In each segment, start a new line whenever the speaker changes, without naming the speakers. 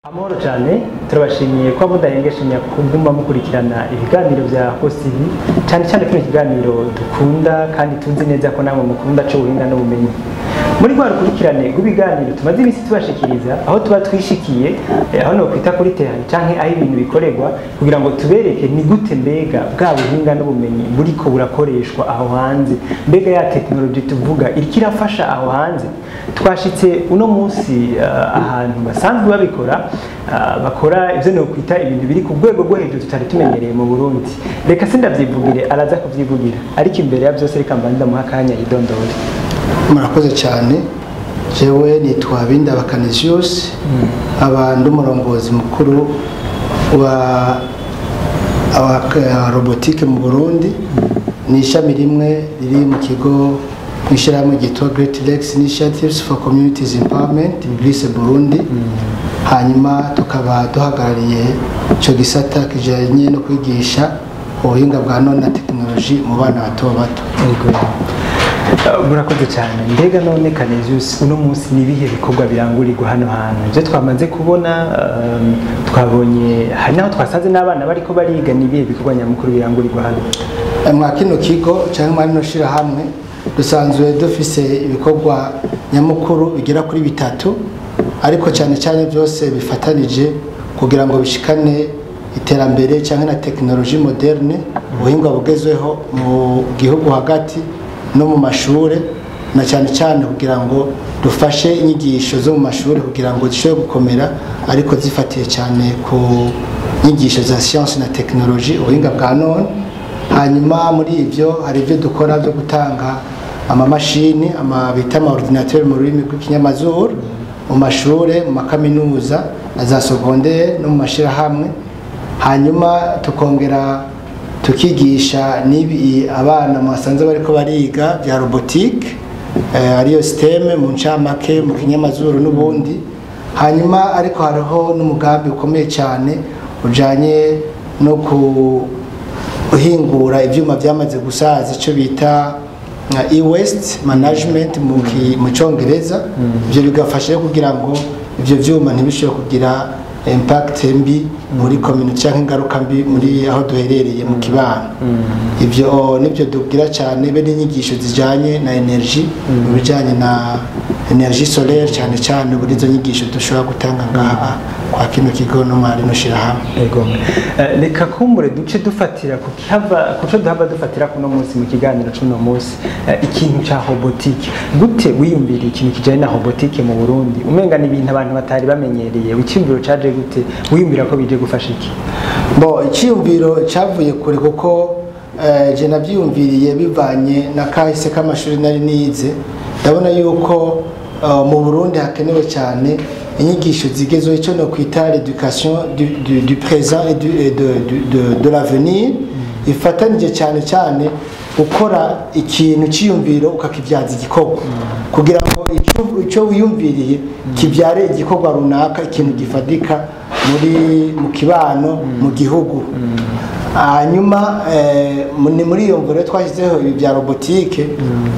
Amahoro cyane, turabashimiye ko mudahengeshanya kuguma mukurikirana ibiganiro bya Hosibi, cyane cyane kino kiganiro dukunda kandi tuzi neza ko namwe mukunda c'ubuhinga n'ubumenyi. Muri rwa rukurikirane rw'ibiganiro tumaze iminsi tubashikiriza, aho tuba twishikiye, aho no kwita kuri terrain canke aho ibintu bikorerwa, kugira ngo tubereke ni gute mbega bwa buhinga n'ubumenyi buriko burakoreshwa aho hanze, mbega ya technology tuvuga iriko irafasha aho hanze. Twashitse uno munsi ahantu basanzwe babikora, bakora ivyo no kwita ibintu biri ku rwego rwo hejuru tutari tumenyereye mu Burundi. Reka sindavyivugire, araza kuvyivugira, ariko imbere ya byose reka mbanze ndamuha akanya yidondore.
Murakoze cyane. Jewe nitwa Bindaba Canisius, aba ndi umurongozi mukuru wa robotique mu Burundi. Ni ishami rimwe riri mu kigo, mu ishyirahamwe ryitwa Great Lakes Initiatives for Communities Empowerment, GLICE Burundi. Hanyuma tukaba duhagarariye icyo gisata kijyanye no kwigisha ubuhinga bwa none na tekinoloji mu bana bato bato.
Yego. Murakoze cyane. Mbega none Canisius, uno munsi ni ibihe bikorwa birangurirwa hano hantu? Ibyo twamaze kubona, twabonye hari naho twasanze n'abana bariko bariga. Ni ibihe bikorwa nyamukuru birangurirwa hano?
Mwa kino kigo cyangwa mwa rino shirahamwe dusanzwe dufise ibikorwa nyamukuru bigera kuri bitatu, ariko cyane cyane byose bifatanije kugira ngo bishikane iterambere cyangwa na tekinoloji moderne, ubuhinga bugezweho mu gihugu hagati no mu mashure, na cyane cyane kugira ngo dufashe inyigisho zo mu mashuri kugira ngo zishobore gukomera, ariko zifatiye cyane ku nyigisho za science na tekinoloji, ubuhinga bwa none. Hanyuma muri ibyo hari ibyo dukora byo gutanga amamashini, ama bita ama ordinateur mu rurimi rw'ikinyamazuru, mu mashure, mu makaminuza na za secondaire no mu mashirahamwe. Hanyuma tukongera tukigisha n'ibi abana mwasanze bariko bariga bya robotique, ariyo STEM mu ncamake mu kinyamazuru n'ubundi. Hanyuma ariko hariho n'umugambi ukomeye cyane ujanye no guhingura ibyuma byamaze gusaza, icyo bita e-waste management mu cyongereza. Ibyo bigafasha rero kugira ngo ibyo byuma ntibishobore kugira impact mbi muri community cyangwa ingaruka mbi muri aho duherereye mu kibano. Ibyo nibyo tugira cyane, be n'inyigisho zijyanye na energy, mu bijyanye na energie solaire cyane cyane. Buri izo nyigisho dushobora gutanga ngaha kwa kino kigo no mwari no shirahamwe.
Ego. Reka kumbure duce dufatira ku kihava kuco duhava dufatira kuno munsi mu kiganiro c'uno munsi, ikintu ca robotique. Gute wiyumviriye ikintu kijanye na robotique mu Burundi? Umenga ni ibintu abantu batari bamenyereye. Icyumviro caje gute? Wiyumvira ko bije gufasha iki?
Bo, icyiyumviro cyavuye kure, kuko je nabyiyumviriye bivanye na kahise k'amashuri nari nize. Ndabona yuko mu Burundi hakenewe cyane inyigisho zigezweho, icyo no kwita l'éducation du présent et de l'avenir, ifatanije cyane cyane gukora ikintu cyiyumviro ukakibyaza igikorwa, kugira ngo icyo wiyumviriye kibyare igikorwa runaka, ikintu gifatika muri mu kibano, mu gihugu. Hanyuma ni muri iyo mvura twashyizeho ibi bya robotique,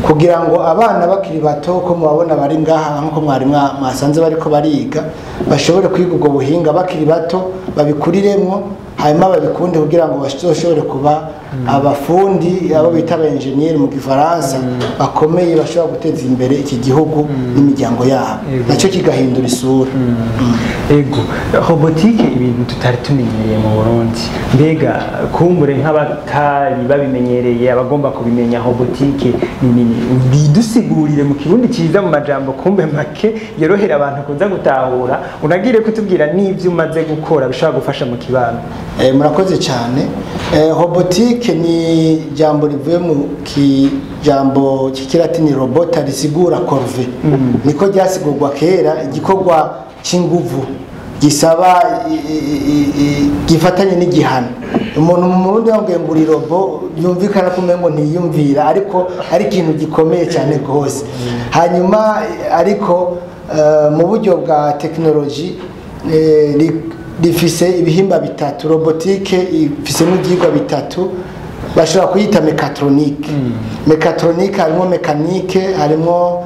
kugira ngo abana bakiri bato, ko mubabona bari ngaha, nkuko mwari mwasanze bariko bariga, bashobore kwiga ubwo buhinga bakiri bato, babikuriremwo, hanyuma babikunde, kugira ngo bazoshobore kuba abafundi, abo bita aba engineer mu gifaransa, bakomeye bashobora guteza imbere iki gihugu n'imiryango yabo, nacyo kigahindura isura.
Ego, robotique ibintu tutari tumenyereye mu Burundi. Mbega kumbure nk'abatari babimenyereye, abagomba kubimenya, robotique ni bidusigurire mu Kirundi cyiza, mu majambo kumbe make yorohera abantu kuza gutahura, unagire kutubwira n'ivyo umaze gukora bishobora gufasha mu kibano.
Murakoze cyane. Robotique ni jambo rivuye mu kijambo cy'ikilatini robota, risigura corvée. Niko ryasigurwa kera, igikorwa cy'inguvu gisaba gifatanye n'igihano. Umuntu mu Burundi bambwiye ngo uri robot, yumvikana ko umengo ntiyumvira, ariko ari ikintu gikomeye cyane rwose. Hanyuma ariko mu buryo bwa tekinoloji rifise ibihimba bitatu. Robotique ifisemo ibyigwa bitatu, bashobora kuyita mécatronique. Mécatronique harimo mécanique, harimo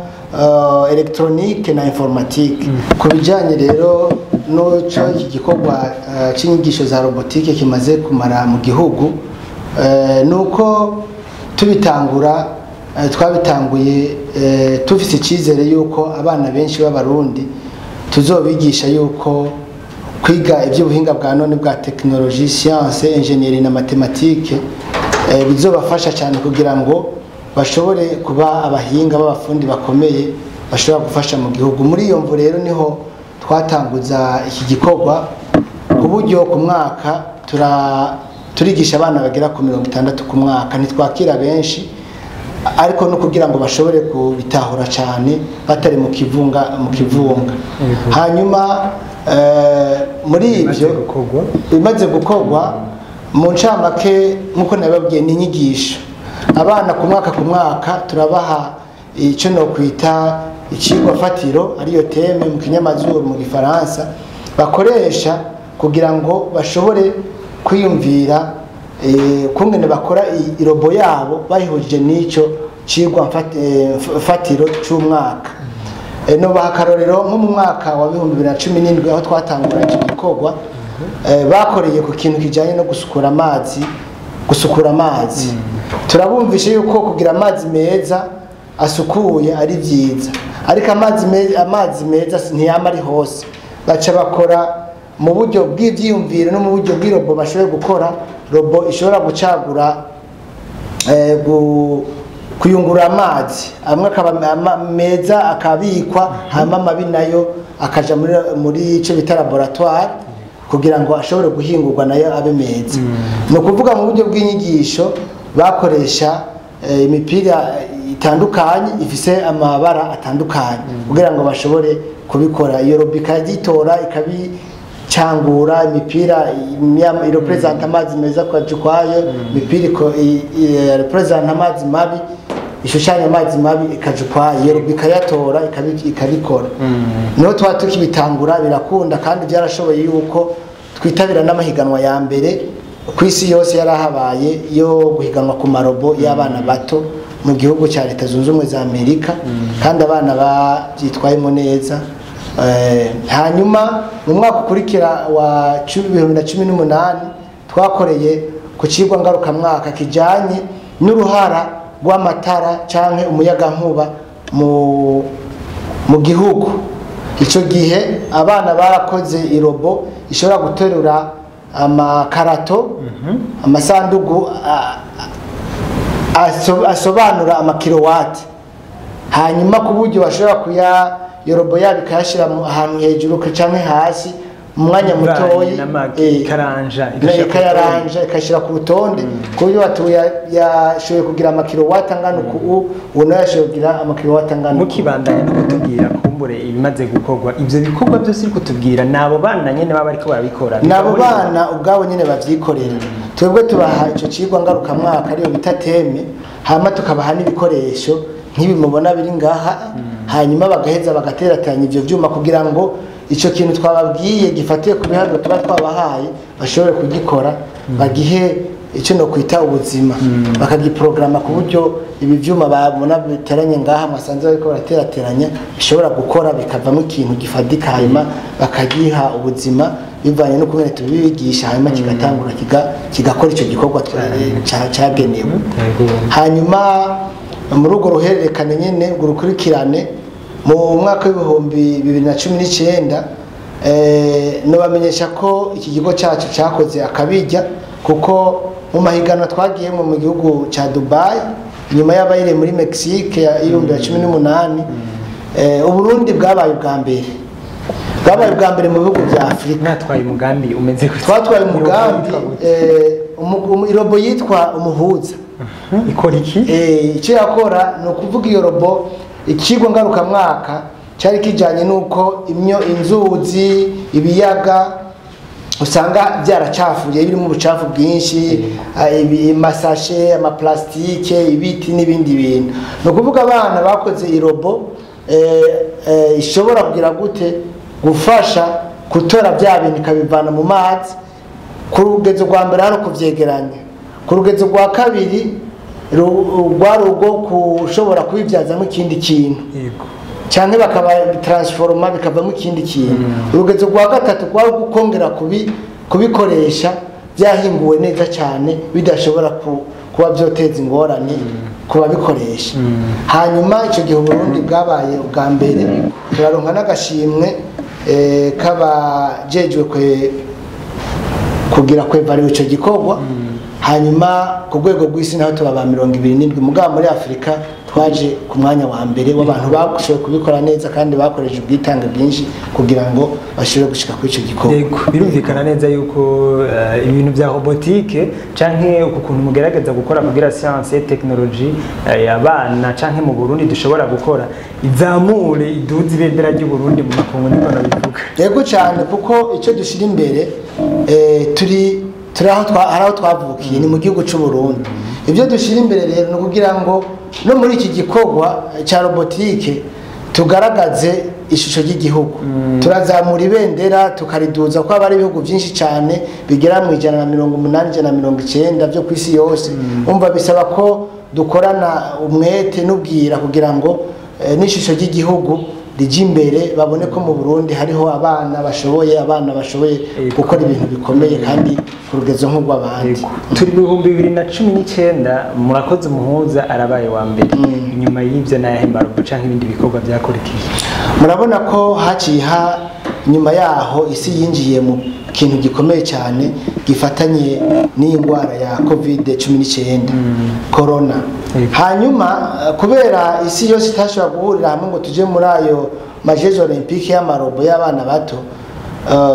électronique na informatique. Ku bijyanye rero n'icyo iki gikorwa cy'inyigisho za robotike kimaze kumara mu gihugu, ni uko tubitangura, twabitanguye tufise icyizere yuko abana benshi b'Abarundi tuzobigisha yuko kwiga iby'ubuhinga bwa none bwa tekinoloji, science, engineering na matematike bizobafasha cyane kugira ngo bashobore kuba abahinga b'abafundi bakomeye bashobora gufasha mu gihugu. Muri iyo mvu rero niho twatanguza iki gikorwa, ku buryo ku mwaka turigisha abana bagera ku 60 ku mwaka. Ntitwakira benshi, ariko no kugira ngo bashobore kubitahura cyane batari mu kivunga. Hanyuma muri ibyo bimaze gukorwa mu ncamake, nk'uko nababwiye, ni inyigisho abana ku mwaka turabaha icyo no kwita icigwa fatiro, ariyo teme mu kinyamazuru mu gifaransa, bakoresha kugira ngo bashobore kwiyumvira kungene bakora irobo yabo bayihuje n'icyo cigwa fatiro c'umwaka. No bakarorero nko mu mwaka wa 2017 aho twatangura iki gikorwa, bakoreye ku kintu kijanye no gusukura amazi. Turabumvishe yuko kugira amazi meza asukuye ari byiza, ariko amazi meza ntiyama ari hose. Baca bakora mu buryo bw'ivyiyumviro no mu buryo bw'irobo bashoboye gukora robo ishobora gucagura, kuyungurura amazi amwe akaba meza akabikwa, hama mabi nayo akaja muri ico bita laboratoire kugira ngo ashobore guhingurwa nayo abe meza. Ni ukuvuga mu buryo bw'inyigisho bakoresha imipira itandukanye ifise amabara atandukanye kugira ngo bashobore kubikora. Iyo robo ikayitora ikabicangura imipira irepresenta amazi meza kwa jukwayo, imipira irepresenta amazi mabi, ishushanya amazi mabi ikajukwayo, iyo robo ikayatora ikabikora. Niho tuba tukibitangura birakunda, kandi byarashoboye yuko twitabira n'amahiganwa ya mbere ku isi yose yarahabaye yo guhiganwa ku marobo y'abana bato mu gihugu cya Leta Zunze Ubumwe za Amerika, kandi abana babyitwayemo neza. Hanyuma mu mwaka ukurikira wa 2018 twakoreye ku cigwa ngarukamwaka kijanye n'uruhara rw'amatara canke umuyagankuba mu gihugu. Ico gihe abana barakoze irobo ishobora guterura amakarato, amasandugu asobanura amakilowati, hanyuma ku buryo bashobora kuya yorobo yabo ikayashira ahantu hejuru canke hasi mu mwanya mutoyi, ikaranja ikashira ku rutonde, ku buryo batuye yashoboye kugira amakilowati angana uku, ubu nayo yashoboye kugira amakilowati angana uku.
Mukibandanya no kutubwira kumbure ibimaze gukorwa, ivyo bikorwa byose uri kutubwira nabo bana nyene baba bariko barabikora,
nabo bana ubwabo nyene bavyikorera. Twebwe tubaha ico cigwa ngarukamwaka ariyo bita teme, hama tukabaha n'ibikoresho nk'ibi mubona biri ngaha, hanyuma bagaheza bagaterateranya ivyo vyuma kugira ngo ico kintu twababwiye gifatiye ku biharuro tuba twabahaye bashobore kugikora, bagihe icyo no kwita ubuzima, bakagiprograma ku buryo ibi vyuma babona biteranye ngaha mwasanze bariko baraterateranya bishobora gukora bikavamo ikintu gifadika, hanyuma bakagiha ubuzima bivanye no kumene tubibigisha, hanyuma kigatangura kigakora ico gikorwa cyagenewe. Hanyuma muri urwo ruhererekane nyene urwo rukurikirane mu mwaka w'ibihumbi 2019 nobamenyesha ko iki kigo cyacu cyakoze akabijya, kuko mu mahiganwa twagiyemo mu gihugu cya Dubai nyuma y'abayire muri Mexique ya 2018, Uburundi bwabaye ubwa mbere, bwabaye ubwa mbere mu bihugu bya Afrika.
Natwaye umugambi umeze gute?
Twatwaye umugambi irobo yitwa Umuhuza.
Ikora iki?
Icyo yakora ni ukuvuga iyo robo ikigo ngarukamwaka cyari kijanye nuko inzuzi, ibiyaga usanga byaracafuye birimo ubucafu bwinshi, amasashe, amaplastike, ibiti n'ibindi bintu. Ni ukuvuga abana bakoze irobo ishobora kugira gute gufasha gutora bya bintu ikabivana mu mazi. Ku rugezo rwa mbere hari kuvyegeranya, ku rugezo rwa kabiri rwari urwo kushobora kubibyazamo ikindi kintu. Canke bakabatransforma bikavamo ikindi kintu. Urugezo rwa gatatu kwari gukongera kubikoresha byahinguwe neza cyane, bidashobora kuba byoteza ingorane ku babikoresha. Hanyuma icyo gihe Burundi bwabaye ubwa mbere, turaronka n'agashimwe k'abajejwe kugira kwevaluer ico gikorwa. Hanyuma ku rwego rw'isi naho tuba ba 27, mugabo muri Afurika twaje ku mwanya wa mbere w'abantu bashoboye kubikora neza kandi bakoresheje ubwitange bwinshi kugira ngo bashobore gushika kuri ico gikorwa.
Yego, birumvikana neza yuko ibintu bya robotique canke uku kuntu mugerageza gukora kugira science et technologie, abana canke mu Burundi dushobora gukora, izamure iduze ibendera ry'u Burundi mu makungu, niko nabivuga.
Yego cyane, kuko icyo dushyira imbere, turi aho hari aho twavukiye, ni mu gihugu cy'u Burundi. Ibyo dushyira imbere rero ni ukugira ngo no muri iki gikorwa cya robotique tugaragaze ishusho ry'igihugu, turazamura ibendera tukariduza, ko haba hari ibihugu byinshi cyane bigera mu 180, 190 byo ku isi yose. Umva, bisaba ko dukorana umwete n'ubwira kugira ngo n'ishusho ry'igihugu rijya imbere, babone ko mu Burundi hariho abana bashoboye gukora ibintu bikomeye kandi ku rugezo nk'urw'abandi.
Yego. Turi mu 2019, murakoze, umuhuza arabaye wa mbere. Inyuma y'ibyo n'ayahe marobo canke ibindi bikorwa byakurikiye?
Murabona ko haciye nyuma yaho isi yinjiye mu kintu gikomeye cyane gifatanye n'iyi ndwara ya COVID-19, corona. Hanyuma kubera isi yose itashobora guhurira hamwe ngo tujye muri ayo ma Jeux olympiques y'amarobo y'abana bato,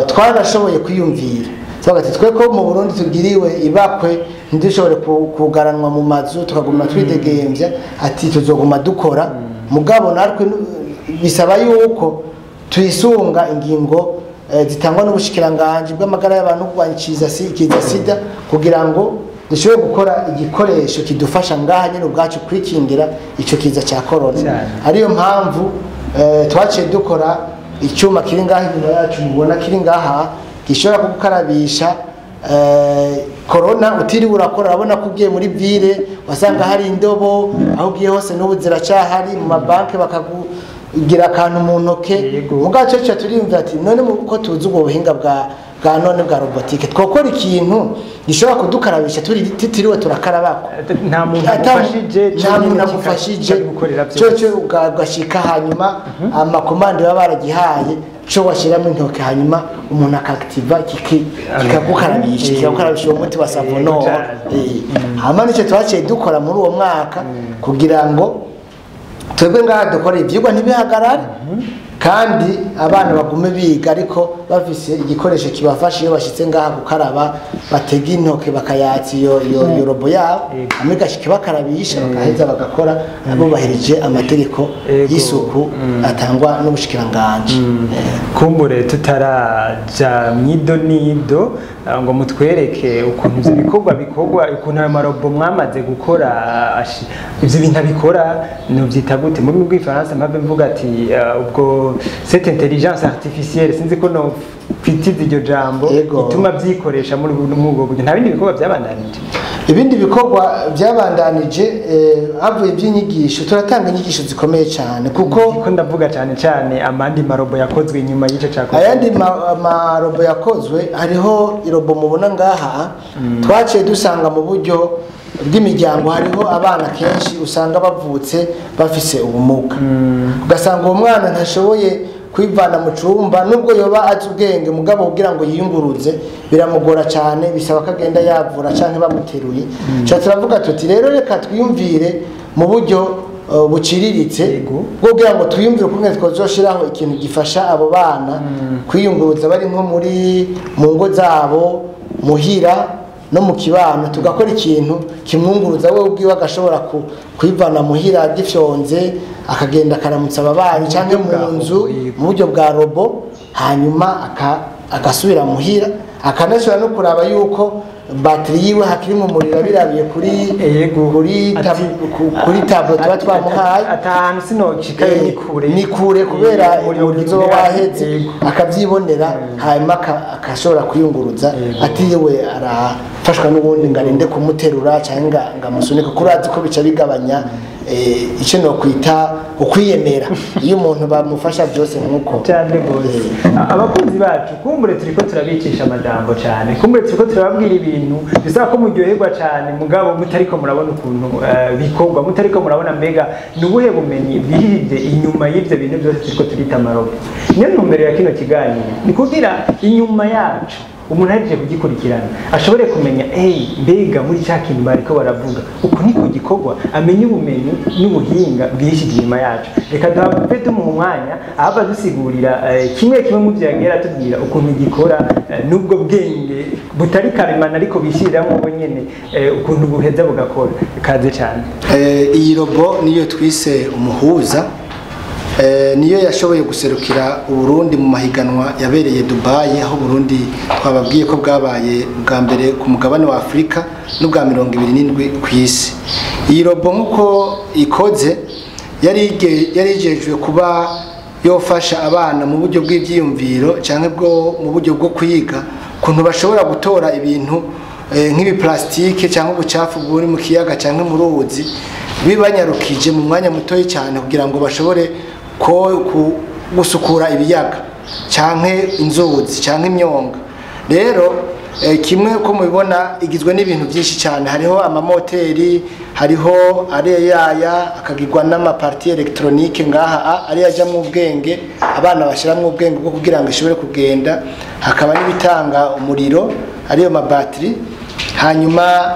twarashoboye kwiyumvira tuvuga ati twe ko mu Burundi tugiriwe ibakwe ntidushobore kugaranwa mu mazu, tukaguma twidegembya, ati tuzoguma dukora, mugabo natwe bisaba yuko twisunga ingingo zitangwa n'ubushikiranganji bw'amagara y'abantu kurwanya ikiza sida, kugira ngo dushobore gukora igikoresho kidufasha ngaha nyine ubwacu kwikingira ico kiza cya corona. Ariyo mpamvu twaciye dukora icyuma kiri ngaha inyuma yacu, mubona kiri ngaha, gishobora kugukarabisha corona utiriwe urakora. Urabona ko ugiye muri ville wasanga hari indobo, aho ugiye hose n'ubu ziracyahari, mu mabanki bakakugira akantu mu ntoke. Mugabo cyo turiyumvira ati none ko tuzi ubwo buhinga bwa none bwa robotique, twokora ikintu gishobora kudukarabisha turi tutiriwe turakarabako
nta muntu agufashije,
nta muntu agufashije,
gukorera
cyo
byose.
Cyo ugashika, hanyuma amakomande baba baragihaye, cyo washyiramo intoki, hanyuma umuntu akakitiva kikagukarabisha, kikagukarabisha uwo muti wa savonor. Hanyuma nicyo twaciye dukora muri uwo mwaka kugira ngo twebwe ngaha dukora ibyigwa ntibihagarare, kandi abana bagume biga, ariko bafise igikoresho kibafasha iyo bashyitse ngaha gukaraba, batega intoke bakayatsa iyo robot yabo, hanyuma igashika ibakarabisha, bagaheza bagakora bubahirije amategeko y'isuku atangwa n'ubushikiranganji.
Kumbure tutaraja mwido nido, ngo mutwereke ukuntu ivyo bikorwa bikorwa, ukuntu ayo marobo mwamaze gukora, ivyo bintu abikora, novyita gute mu rurimi rw'igifaransa? Mpave mvuga ati ubwo cette intelligence artificielle, sinzi ko no kwitiza iryo jambo, ituma vyikoresha muri ubwo buryo. Nta bindi bikorwa byabandanije?
Ibindi bikorwa byabandanije, havuye iby'inyigisho, turatanga inyigisho zikomeye cyane kuko
Ko ndavuga cyane cyane amandi marobo yakozwe inyuma y'ico cakozwe.
Ayandi marobo yakozwe, hariho irobo mubona ngaha. Twaciye dusanga mu buryo bw'imiryango hariho abana kenshi usanga bavutse bafise ubumuga, ugasanga uwo mwana ntashoboye kwivana mu cumba, nubwo yoba azi ubwenge, mugabo kugira ngo yiyunguruze biramugora cyane, bisaba ko agenda yavura canke bamuteruye. Ca turavuga tuti rero reka twiyumvire mu buryo buciriritse bwo kugira ngo twiyumvire ukuntu twozoshiraho ikintu gifasha abo bana kwiyunguruza bari nko muri mu ngo zabo muhira no mu kibano, tugakora ikintu kimwunguruza we ubwiwe, agashobora kwivana muhira gifyonze, akagenda akaramutsa ababanyi canke
buryo bwa
mu nzu
robot, yego.
Mu buryo bwa robot, hanyuma agasubira muhira, akanashobora no kuraba yuko batiri yiwe hakiri mu muriro, birabiye kuri kuri kuri tableau tuba twamuhaye.
Atanu sinocikayo, ni kure.
Ni kure kubera
umuriro
umuriro uzoba waheze, akabyibonera, hanyuma akashobora kwiyunguruza atiriwe arafashwa n'ubundi ngo arinde kumuterura cyangwa ngo amusunike, kuko urazi ko bica bigabanya Icyo no kwita ukwiyemera iyo umuntu bamufasha byose nkuko
cyane gose. Abakunzi bacu, kumbure turiko turabicisha amajambo cyane, kumbure turiko turababwira ibintu bisaba ko muryoherwa cyane, mugabo mutariko murabona ukuntu bikorwa, mutariko murabona mbega ni ubuhe bumenyi bwihije inyuma y'ivyo bintu byose turiko turita ama robots. Niyo ntumbero ya kino kiganiro, ni kugira inyuma yacu umuntu ahejeje kugikurikirana ashobore kumenya: hey, mbega muri cya kintu bariko baravuga uku niko gikorwa? Amenye ubumenyi n'ubuhinga bwihishije inyuma yacu. Reka duhave tumuha umwanya ahava dusigurira kimwe kimwe mu byo yagiye aratubwira, ukuntu gikora, n'ubwo bwenge butari karemano ariko bishyiriramwo bo nyene, ukuntu buheza bugakora. Kaze cyane.
Iyi robot niyo twise Umuhuza. Niyo yashoboye guserukira Uburundi mu mahiganwa yabereye Dubai, aho Burundi twababwiye ko bwabaye bwa mbere ku mugabane wa Afurika n'ubwa 27 ku isi. Iyi robot nk'uko ikoze, yari ijejwe kuba yofasha abana mu buryo bw'ivyiyumviro canke bwo mu buryo bwo kwiga ukuntu bashobora gutora ibintu nk'ibiplastike cyangwa ubucafu buri mu kiyaga cyangwa mu ruzi, bibanyarukije mu mwanya mutoyi cyane, kugira ngo bashobore gusukura ibiyaga canke inzuzi canke imyonga. Rero kimwe ko mubibona, igizwe n'ibintu byinshi cyane. Hariho amamoteri, hariho ariyaya akagirwa n'ama parties électroniques ngaha ariyo ajamwo ubwenge, abana bashiramwo ubwenge bwo kugira ngo ishobore kugenda. Hakaba n'ibitanga umuriro, ariyo mabatiri. Hanyuma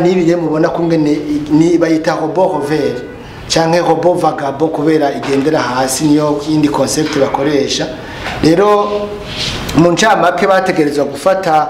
n'ibi rero mubona kungene ni bayita robot rover canke robot vagabond, kubera igendera hasi, niyo yindi concept bakoresha. Rero mu ncamake, bategerezwa gufata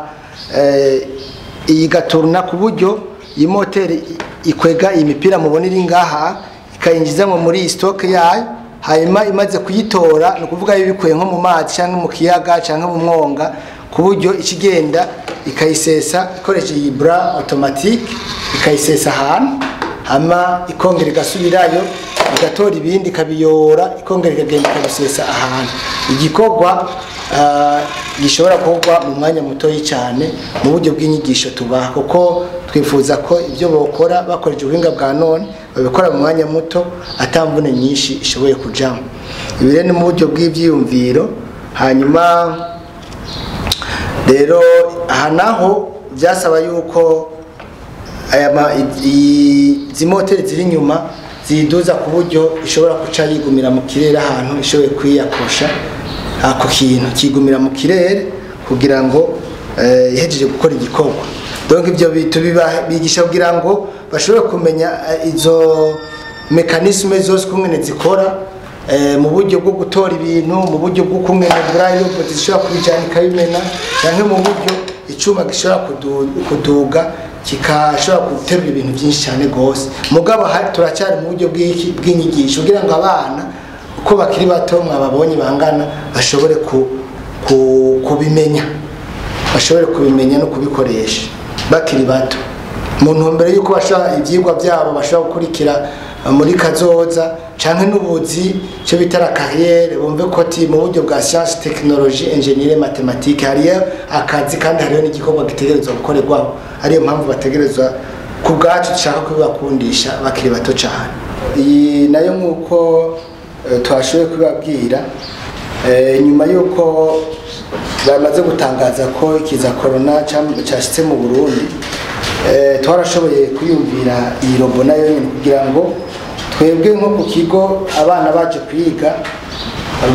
iyi gaturuna ku buryo iyi moteri ikwega iyi mipira mubona iri ngaha, ikayinjizamo muri iyi stock yayo. Hanyuma imaze kuyitora, ni ukuvuga ibikuye nko mu mazi cyangwa mu kiyaga cyangwa mu mwonga, ku buryo ikigenda ikayisesa ikoresheje iyi bras automatique, ikayisesa ahantu, hama ikongera igasubirayo, igatora ibindi, ikabiyora, ikongera ikagenda ikabisesa ahantu. Igikorwa gishobora gukorwa mu mwanya mutoyi cyane mu buryo bw'inyigisho tubaha, kuko twifuza ko ibyo bokora bakoresheje ubuhinga bwa none babikora mu mwanya muto, atamvune nyinshi ishoboye kujamo. Ibi rero ni mu buryo bw'ibyiyumviro. Hanyuma rero aha naho byasaba yuko izi moteri ziri inyuma ziyiduza ku buryo ishobora guca yigumira mu kirere, ahantu ishoboye kwiyakosha ako kintu kigumira mu kirere, kugira ngo ihejeje gukora igikorwa. Donc ibyo bigisha kugira ngo bashobore kumenya izo mécanismes zose kungene zikora, mu buryo bwo gutora ibintu, mu buryo bwo kungene burayi zishobora kubijana ikabimena, canke mu buryo icuma gishobora kuduga kikashobora guterura ibintu byinshi cyane gose. Mugabo turacyari mu buryo bw'iki bw'inyigisho, kugira ngo abana uko bakiri bato, mwababonye bangana, bashobore kubimenya, bashobore kubimenya no kubikoresha bakiri bato, mu ntumbero y'uko bashobora ibyigwa byabo bashobora gukurikira muri kazoza canke n'ubuzi, cyo bita la carrière, bumve ko ati mu buryo bwa science, technologie, ingénierie, mathématique hariyo akazi kandi hariyo n'igikorwa gitegerezwa gukorerwaho. Ariyo mpamvu bategerezwa ku bwacu dushaka kubibakundisha bakiri bato cyane. Iyi nayo nk'uko twashoboye kubibabwira, nyuma y'uko bamaze gutangaza ko ikiza corona cyashitse mu Burundi, twarashoboye kwiyumvira iyi robot nayo nyine, kugira ngo twebwe nko ku kigo abana baje kwiga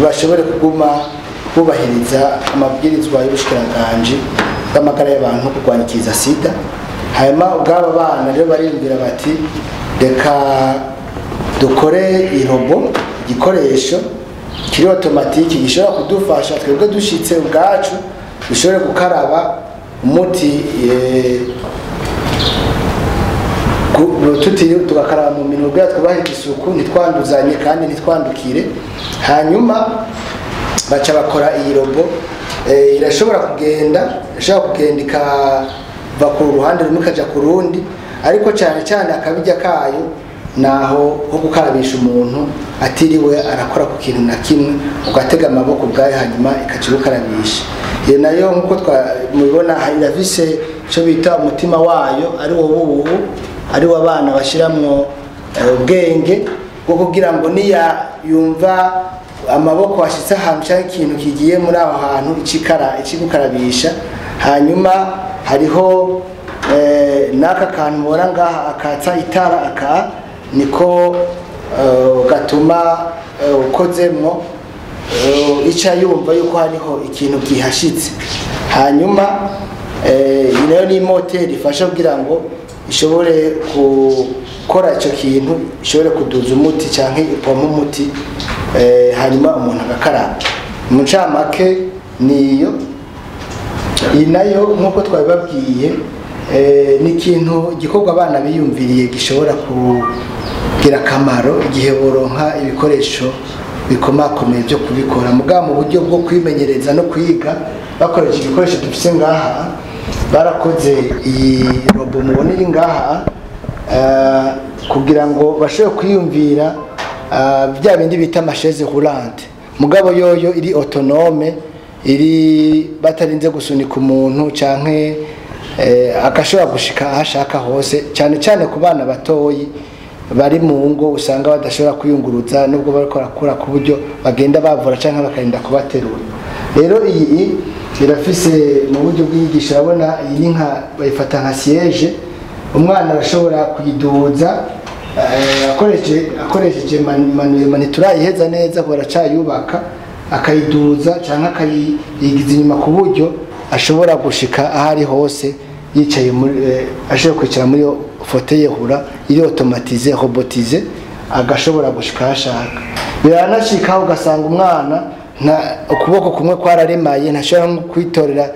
bashobore kuguma bubahiriza amabwirizwa y'ubushikiranganji bw'amagara y'abantu kurwanya ikiza sida. Hanyuma ubwabo bana rero bariyumvira bati: "Reka dukore i robot, igikoresho kiri automatique gishobora kudufasha twebwe dushitse ubwacu dushobore gukaraba umuti tutiriwe tugakaraba mu minwe kugira twubahirize isuku, ntitwanduzanye kandi ntitwandukire." Hanyuma baca bakora iyi robot. Irashobora kugenda, ishobora kugenda ikava ku ruhande rumwe ikaja ku rundi, ariko cyane cyane akabijya kayo naho ho gukarabisha umuntu atiriwe arakora ku kintu na kimwe, ugatega amaboko ubwayo, hanyuma ikaca igukarabisha. Iyo nayo nkuko mubibona irafise icyo bita umutima wayo, ari wo wubu. ari w'abana bashiramwo ubwenge bwo kugira ngo niya yumva amaboko ashitse ahantu cyangwa ikintu kigiye muri aho hantu ikigukarabisha. Hanyuma hariho n'aka kantu mubona ngaha akatsa itara, aka niko gatuma ukozemwo ica yumva yuko hariho ikintu gihashitse. Hanyuma iyi nayo ni moteri ifasha kugira ngo ishobore gukora ico kintu, ishobore kuduza umuti canke ipompa umuti, hanyuma umuntu agakaraba. Mu ncamake niyo. Iyi nayo nk'uko twabibabwiye, ni ikintu gikorwa abana biyumviriye gishobora kugira akamaro igihe boronka ibikoresho bikomakomeye byo kubikora. Mugabo mu buryo bwo kwimenyereza no kwiga bakoresha ibikoresho dufise ngaha, barakoze iyi robo mubona iri ngaha, kugira ngo bashobore kwiyumvira bya bindi bita amasheze roulante, mugabo yoyo iri autonome, iri batarinze gusunika umuntu canke agashobora gushika aho ashaka hose, cyane cyane ku bana batoyi bari mu ngo usanga badashobora kwiyunguruza nubwo bariko barakura, ku buryo bagenda bavura canke bakarinda kubaterura. Rero iyi irafise mu buryo bw'inyigisho, urabona iyi ni nka bayifata nka siège, umwana arashobora kuyiduza akoresheje maniturayiheza neza ko baracayubaka, akayiduza canke akayigiza inyuma ku buryo ashobora gushika aho ari hose yicaye muri, ashobora kwicara muri fauteuil roulant iri automatisé robotisé, agashobora gushika aho ashaka. Biranashika ugasanga umwana ukuboko kumwe kwararemaye, ntashobora nko kwitorera,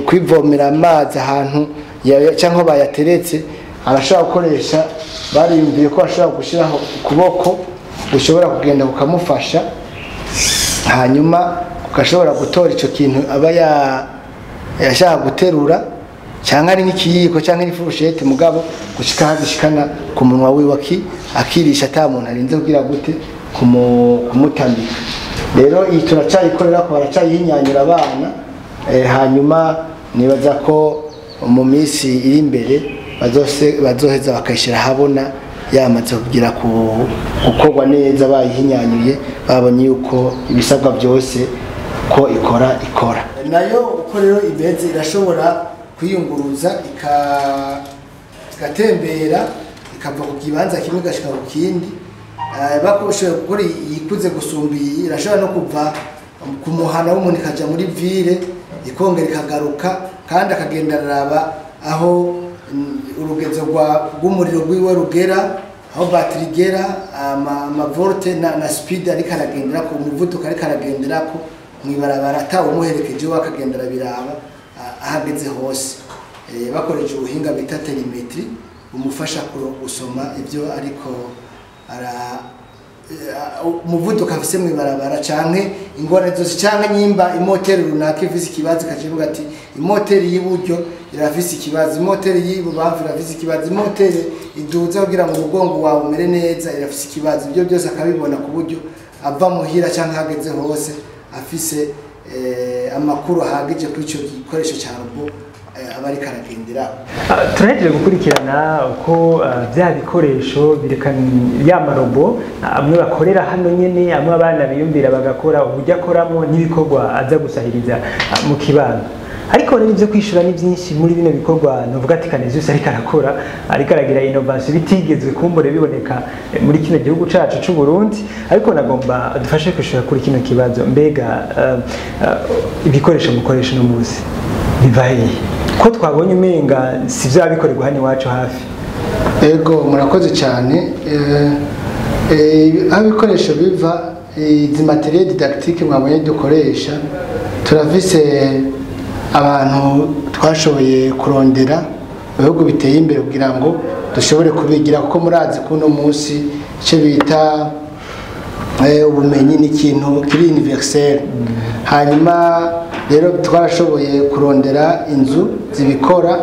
kwivomera amazi ahantu cyangwa bayateretse, arashobora gukoresha, bariyumviye ko ashobora gushiraho ukuboko gushobora kugenda kukamufasha, hanyuma ugashobora gutora ico kintu aba yashaka guterura, cyangwa ari nk'ikiyiko cyangwa ifurushete, mugabo gushika hagishikana ku munwa wiwe akirisha ata muntu arinze kugira gute kumutamika. Rero iyi turacayikorera ko baracayihinyanyura abana, hanyuma nibaza ko mu minsi iri imbere bazoheza bakayishira habona yamaze kugira gukorwa neza, bayihinyanyuye babonye yuko ibisabwa byose ko ikora. Nayo uko rero imeze irashobora kwiyunguruza igatembera ikava ku kibanza kimwe igashika ku kindi. Bakoshoye gukora iyikuze gusumba iyi, irashobora no kuva ku muhana w'umuntu ikaja muri ville ikongera ikagaruka, kandi akagenda araraba aho urugezo rw'umuriro rwiwe rugera, aho batiri igera, amavolte na speed ariko aragendera ku muvuduko ariko aragendera ko mw'ibarabara, atawumuherekeje we akagenda arabiraba ahageze hose. Bakoresheje ubuhinga bita telemetry bumufasha gusoma ibyo ariko umuvuduko afise mw'ibarabara, canke ingorane zose, canke nyimba imoteri runaka ifise ikibazo, ikaca ati imoteri y'iburyo irafise ikibazo, imoteri y'ibubamfu irafise ikibazo, imoteri iduza kugira ngo umugongo wawe umere neza irafise ikibazo. Ibyo byose akabibona ku buryo ava muhira canke ahageze hose afise amakuru ahagije kuri ico gikoresho ca robo aba ariko aragendera.
Turahejeje gukurikirana uko bya bikoresho birekana ya marobo amwe bakorera hano nyene, amwe abana biyumvira bagakora uburyo akoramo n'ibikorwa aza gusahiriza mu kibano. Ariko rero ivyo kwishura ni byinshi muri bino bikorwa novuga ati Canisius ariko arakora, ariko aragira innovation bitigezwe kumbure biboneka muri kino gihugu cacu c'u Burundi. Ariko nagomba dufashe kwishura kuri kino kibazo, mbega ibikoresho mukoresha no munsi biva hehe? Ko twabonye umenga si vya bikorerwa hano iwacu hafi.
Ego, murakoze cyane. Aho ibikoresho biva, izi materiel didactique mwabonye dukoresha, turafise abantu twashoboye kurondera mu bihugu biteye imbere kugira ngo dushobore kubigira, kuko murazi ko uno munsi icyo bita ubumenyi ni ikintu kiri universel. Hanyuma rero twarashoboye kurondera inzu zibikora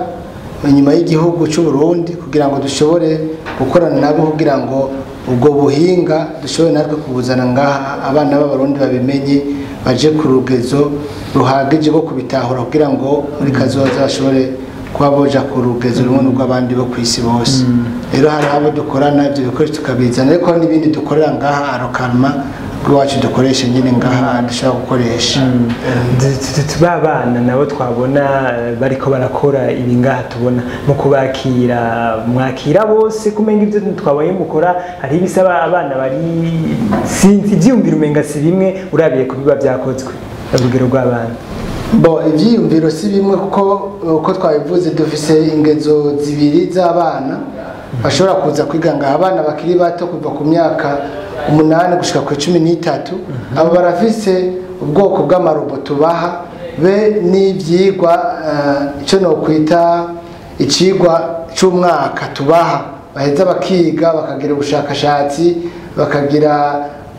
inyuma y'igihugu cy'u Burundi kugira ngo dushobore gukorana nabo, kugira ngo ubwo buhinga dushobore natwe kubuzana ngaha, abana b'abarundi babimenye baje ku rugezo ruhagije rwo kubitahura, kugira ngo muri kazoza bashobore kuba boja ku rugezo rumwe n'urw'abandi bo ku isi bose. Rero hari abo dukorana ibyo bikoresho tukabizana, ariko n'ibindi dukorera ngaha arokarma rwacu dukoresha nyine ngaha dushobora gukoresha.
Ba bana nabo twabona bariko barakora ibi ngaha tubona mu kubakira, mwakira bose kumenga ibyo twabonye mukora hari ibisaba abana bari sinzi ivyiyumviro umenga si bimwe urabiye ku biba byakozwe urugero rw'abana.
Bo ivyiyumviro si bimwe kuko uko twabivuze dufise ingezo zibiri z'abana bashobora kuza kwiga ngaha. Abana bakiri bato kuva ku myaka 8 gushika ku 13, abo barafise ubwoko bw'amarobo tubaha be n'ivyigwa, ico no kwita icigwa c'umwaka tubaha, baheza bakiga bakagira ubushakashatsi, bakagira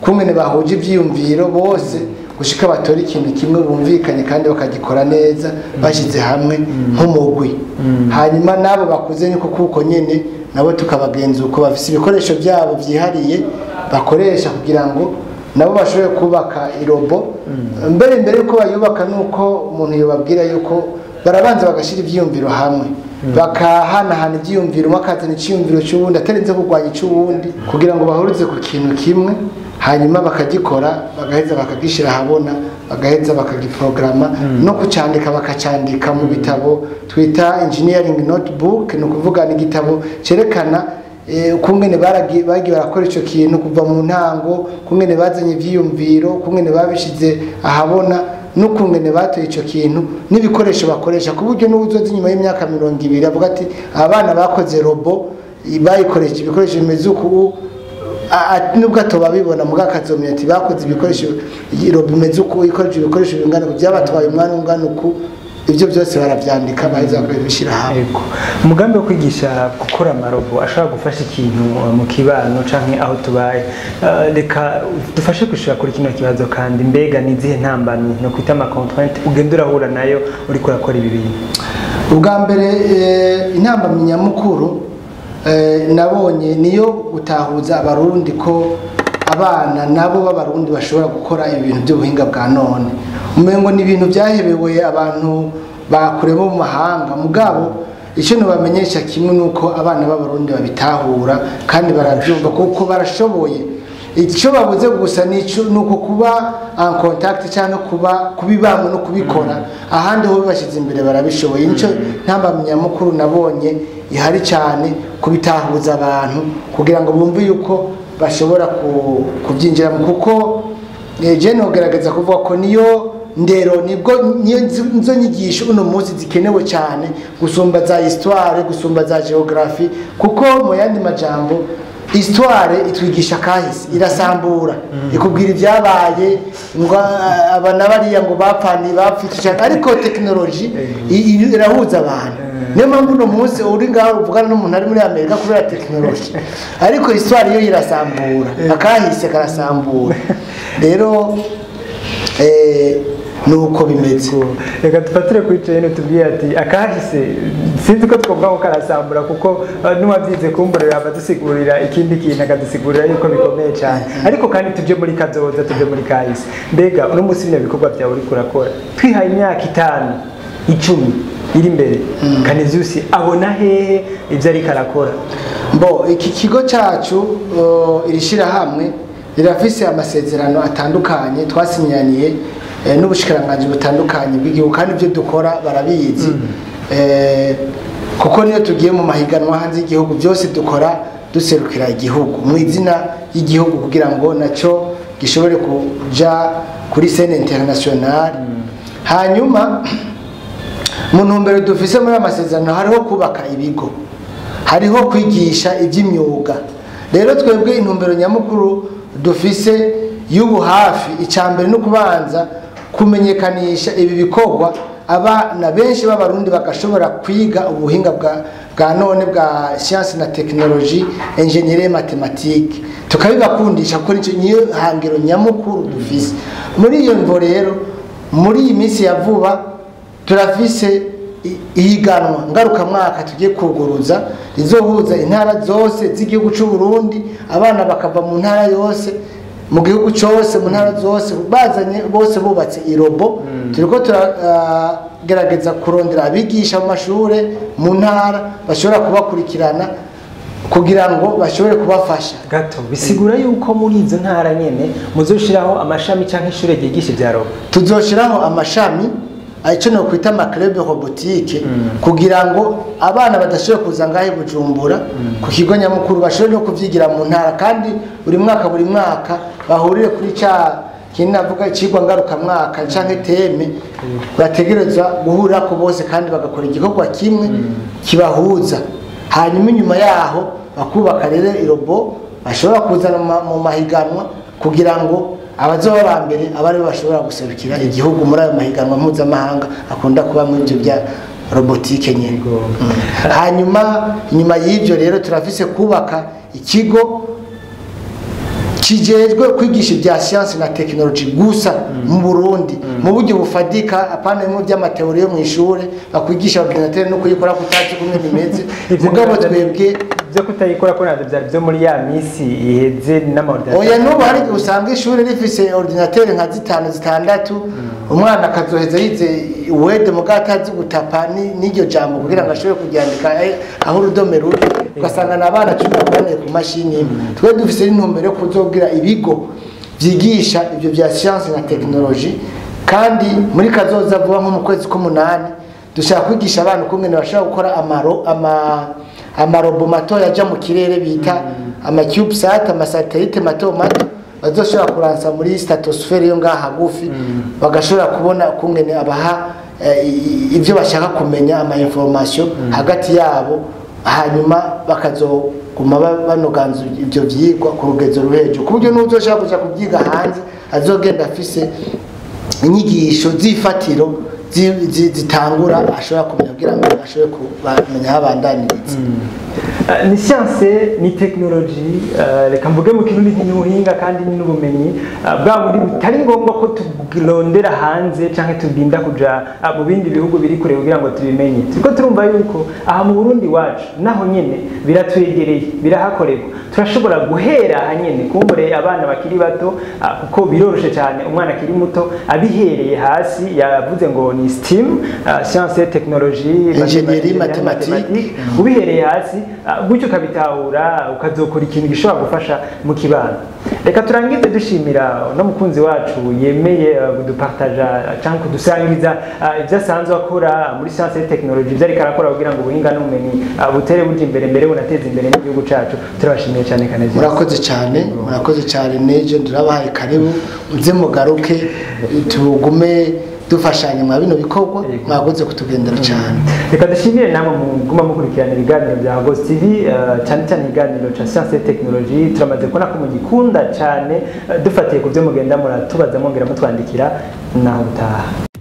kumwe bahuje ivyiyumviro bose gushika batora ikintu kimwe bumvikanye kandi bakagikora neza bashize hamwe nk'umugwi. Hanyuma nabo bakuze niko kuko nyene nabo tukabagenza uko bafise ibikoresho byabo byihariye bakoresha kugira ngo nabo bashobore kubaka irobo. Mbere yuko bayubaka nuko umuntu yobabwira yuko barabanza bagashira ivyiyumviro hamwe, bakahanahana ivyiyumviro, umwe akazana iciyumviro c'uwundi atarinze kurwanya ic'uwundi kugira ngo bahurize ku kintu kimwe, hanyuma bakagikora bagaheza bakagishira ahabona, bagaheza bakagiprograma no kucandika bakacandika mu bitabo twita engineering notebook. Ni ukuvuga ni igitabo cerekana ukungene bagiye barakora ico kintu kuva mu ntango, ukungene bazanye ivyiyumviro, ukungene babishize ahabona n'ukungene batoye ico kintu n'ibikoresho bakoresha, ku buryo n'uwuzoza inyuma y'imyaka 20 avuga ati abana bakoze robo bayikoresha ibikoresho bimeze uku, nubwo atobabibona muga akazomenya ati bakoze ibikoresho robo bimeze uku, ikoresha ibikoresho bingana uku, byabatwaye umwanya ungana uku. Ibyo byose baravyandika baheza bakabishira hamwe.
Yego. Umugambi wo kwigisha gukora amarobo ashobora gufasha ikintu mu kibano canke aho tubaye, reka dufashe kwishura kuri kino kibazo. Kandi mbega ni izihe ntambamyi no kwita ama contrainte ugenda urahura nayo uriko urakora ibi bintu?
Ubwa mbere intambamyi nyamukuru nabonye niyo gutahuza abarundi ko abana nabo b'abarundi bashobora gukora ibintu by'ubuhinga bwa none. Umengo ni ibintu byahebewe abantu bakure bo mu mahanga, mugabo icyo nubamenyesha kimwe nuko abana b'abarundi babitahura kandi barabyumva kuko barashoboye. Icyo babuze gusa nuko kuba en contact cyangwa kuba kubibamwe no kubikora, ahandi ho bibashize imbere barabishoboye. Nico ntambamenya mukuru nabonye ihari cyane, kubitahuza abantu kugira ngo bumve yuko bashobora kubyinjiramo, kuko je nogerageza kuvuga ko niyo ndero nibwo niyo nzo nyigisho uno munsi zikenewe cyane gusumba za histoire, gusumba za geography, kuko mu yandi majambo histoire itwigisha kahise, irasambura, ikubwira ibyabaye ngo abana bariya ngo bapfani bapfite cyane, ariko technology irahuza abantu. Niyo mpamvu uno munsi uri ngaho uvugana n'umuntu ari muri Amerika kubera technology, ariko histoire yo irasambura, akahise karasambura. Rero nuko bimeze.
Reka dufatire kuri cene tubwiye ati akahise sinzi ko twovuga ko karasambura, kuko n'uwavyize kumburira abadusigurira ikindi kintu akadusigurira yuko bikomeye cyane. Ariko kandi tuje muri kazoza, tuje muri kahise. Mbega uno munsi bino bikorwa byawe uriko urakora, twihaye imyaka 5 10 iri imbere, Canisius abona hehe ivyo ariko arakora?
Bo iki kigo cacu iri shirahamwe rirafise amasezerano atandukanye twasinyaniye n'ubushikiranganji butandukanye bw'igihugu, kandi ibyo dukora barabizi. Kuko niyo tugiye mu mahiganwa hanze y'igihugu byose dukora duserukira igihugu mu izina y'igihugu kugira ngo naco gishobore kuja kuri scène internationale. Hanyuma mu ntumbero dufise muri amasezerano hariho kubaka ibigo, hariho kwigisha iby'imyuga. Rero twebwe intumbero nyamukuru dufise y'ubu hafi, icambere no kubanza kumenyekanisha ibi bikorwa, abana benshi b'abarundi bagashobora kwiga ubuhinga bwa none bwa science na technologie, ingénierie, mathématique, tukabibakundisha kuko niyo hangiro nyamukuru dufise. Muri iyo mvo rero muri iyi minsi ya vuba turafise ihiganwa ngarukamwaka tugiye kuguruza rizohuza intara zose z'igihugu c'u Burundi, abana bakava mu ntara yose mu gihugu cyose, mu ntara zose, bazanye bose bubatse irobot. Turiko turagerageza kurondera abigisha mu mashure mu ntara bashobora kubakurikirana kugira ngo bashobore kubafasha.
Gato bisigura yuko muri izo ntara nyene muzoshiraho amashami canke ishure ryigisha ibya robot?
Tuzoshiraho amashami, icyo no kwita ama club robotique, kugira ngo abana badashoboye kuza ngahe Bujumbura ku kigo nyamukuru bashobore no kuvyigira mu ntara, kandi buri mwaka bahurire kuri ca kintu navuga icigwa ngarukamwaka canke thème bategerezwa guhurira ko bose, kandi bagakora igikorwa kimwe kibahuza. Hanyuma inyuma yaho bakubaka rero irobot bashobora kuzana mu mahiganwa, kugira ngo abazoba ba mbere abe aribo bashobora guserukira igihugu muri ayo mahiganwa mpuzamahanga akunda kuba muri ibyo bya robotique nyine. Hanyuma inyuma y'ibyo rero turafise kubaka ikigo kijejwe kwigisha ibya science na technology gusa mu Burundi, mu buryo bufadika, apana bimwe by'ama théories yo mu ishure bakwigisha ordinateur no kuyikora kutazi kumwe bimeze. Mugabo twebwe
byo kutayikora ko navyo byari byo muri ya misi iheze n'ama ordinateur.
Oya, n'ubu hari igihe usanga ishuri rifise ordinateur nka zitanu, zitandatu, umwana akazoheza yize Word mugabo atazi gutapa n'iryo jambo kugira ngo ashobore kuryandika aho urudome ruri, ugasanga ni abana 10 bakoraniye ku mashini imwe. Twe dufise n'intumbero yo kuzobwira ibigo vyigisha ivyo vya science na technologie, kandi muri kazoza vuba nko mu kwezi k'umunani dushaka kwigisha abana ukungene bashobora gukora amarobots matoya aja mu kirere bita ama CubeSat, amasatelite mato mato bazoshobora kuransa muri stratosphère yo ngaha hagufi, bagashobora kubona ukungene abaha ibyo bashaka kumenya, ama information hagati yabo, hanyuma bakazoguma banoganza ibyo vyigwa ku rugezo ruri hejuru, ku buryo n'uzoshaka kuja kubyiga hanze azogenda afise inyigisho z'ifatiro zitangura ashobora kumenya kugira ngo ashobore kumenya aho abandaniriza.
Ni science, ni technologie, reka mvuge mu kirundi ni ubuhinga kandi ni n'ubumenyi bwa bundi bitari ngombwa ko turondera hanze canke tuginda kuja mu bindi bihugu biri kure kugira ngo tubimenye. Turiko turumva yuko aha mu Burundi wacu naho nyene biratwegereye, birahakorerwa, turashobora guhera aha nyene kumbure abana bakiri bato, kuko biroroshe cyane umwana akiri muto abihereye hasi. Yavuze ngo ni STEAM, science, technologie,
Ingénierie, mathématique.
Ubihereye hasi gutyo ukabitahura, ukazokora ikintu gishobora gufasha mu kibano. Reka turangize dushimira no mukunzi wacu yemeye kudupartaja cyangwa kudusangiza ibyo asanzwe akora muri science et technologie, ibyo ariko arakora kugira ngo ubuhinga n'ubumenyi butere buja imbere, mbere bunateze imbere n'igihugu cacu. Turabashimiye cyane, Kanezi.
Murakoze cyane, murakoze cyane. Nejo ndurabahaye karibu, muze mugaruke tugume dufashanya mwa bino bikorwa. Mwakoze kutugendera cyane.
Reka dushimire namwe muguma mukurikirana ibiganiro bya Ghost TV, cyane cyane ikiganiro ca science et technologie. Turamaze kubona ko mugikunda cyane, dufatiye ku byo mugenda muratubaza, mwongera mutwandikira. Naho utaha.